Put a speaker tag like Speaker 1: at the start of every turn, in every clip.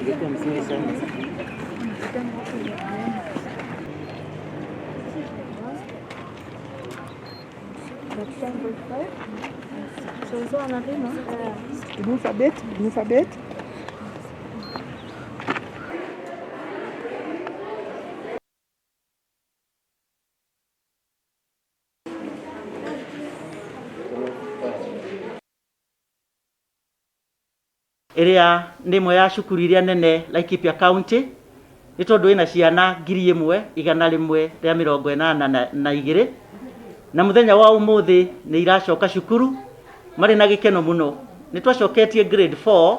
Speaker 1: Ingekuwa mzuri sana.
Speaker 2: Alphabet, alphabet.
Speaker 3: Ĩrĩa nĩ ĩmwe ya cukuru iria nene Laikipia County, nĩ tondũ ĩna ciana 1182, na mũthenya wa ũmũthĩ nĩ iracoka cukuru marĩ na gĩkeno mũno. Nĩ twacoketie grade 4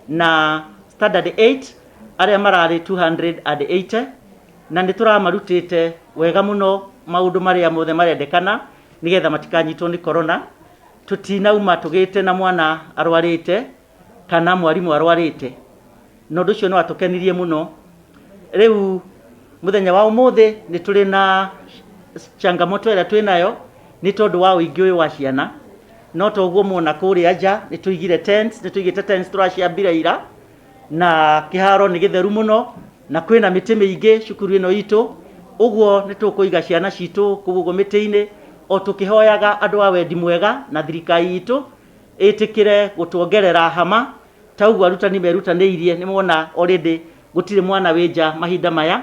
Speaker 3: na standard 8 arĩa mararĩ 280, na nĩ tũramarutĩte wega mũno maũndũ marĩa mothe marendekana nĩgetha matikanyitwo nĩ corona. Tũtinauma tũgĩte na mwana arwarĩte kana mwarimũ arwarĩte, na ũndũ ũcio nĩ watũkenirie mũno. Rĩu mũthenya wa ũmũthĩ nĩ tũrĩ na changamoto ĩrĩa twĩ nayo nĩ tondũ wa ũingĩ ũyũ wa ciana, no toguo muona kũrĩa nja nĩ tũigire tents, nĩ tũigĩte tents tũraciambire ira, na kĩharo nĩ gĩtheru mũno na kwĩna mĩtĩ mĩingĩ cukuru ĩno itũ, ũguo nĩ tũkũiga ciana citũ kũu ũguo mĩtĩ-inĩ, o tũkĩhoyaga andũ a wendi mwega na thirikari itũ ĩtĩkĩre gũtuongerera hama ta ũguo arutani merutanĩirie. Nĩ mona already gũtirĩ mwana wĩ nja mahinda maya,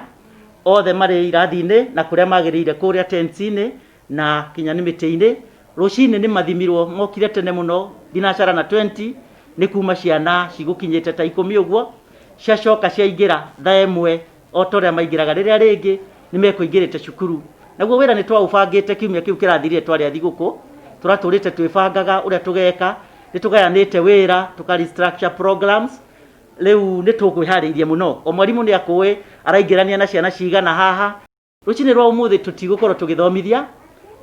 Speaker 3: othe marĩ irathi-inĩ na kũrĩa magĩrĩire kũrĩa tents-inĩ na kinya nĩ mĩtĩ-inĩ. Rũcinĩ nĩ mathimirwo, mokire tene mũno thinacara na 20, nĩ kuma ciana cigũkinyĩte ta 10 ũguo, ciacoka ciaingĩra thaa 1 o ta ũrĩa maingĩraga rĩrĩa rĩngĩ nĩ mekũingĩrĩte cukuru. Naguo wĩra nĩ twaũbangĩte kiumia kĩu kĩrathirire twarĩa thigũkũ, tũratũrĩte twĩbangaga ũrĩa tũgeka, nĩ tũgayanĩte wĩra, tũka restructure programs. Rĩu nĩ tũkwĩharĩirie mũno, o mwarimũ nĩ akũĩ araingĩrania na ciana cigana haha. Rũcinĩ rwa ũmũthĩ tũtigũkorwo tũgĩthomithia,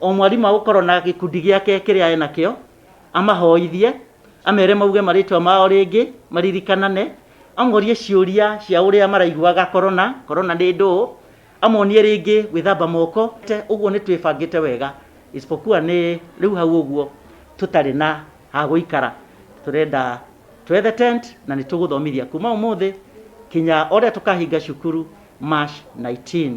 Speaker 3: o mwarimũ agũkorwo na gĩkundi gĩake kĩrĩa enakĩo, amahoithie, amere mauge marĩtwa mao rĩngĩ, maririkanane, amorie ciũria cia ũrĩa maraiguaga corona, corona nĩ ndũũ, amonie rĩngĩ gwĩthamba moko. Ũguo nĩ twĩbangĩte wega, isipokuwa nĩ rĩu hau ũguo tũtarĩ na ha gũikara, tũrenda twethe tent na nĩ tũgũthomithia kuma ũmũthĩ kinya ũrĩa tũkahinga cukuru March 19.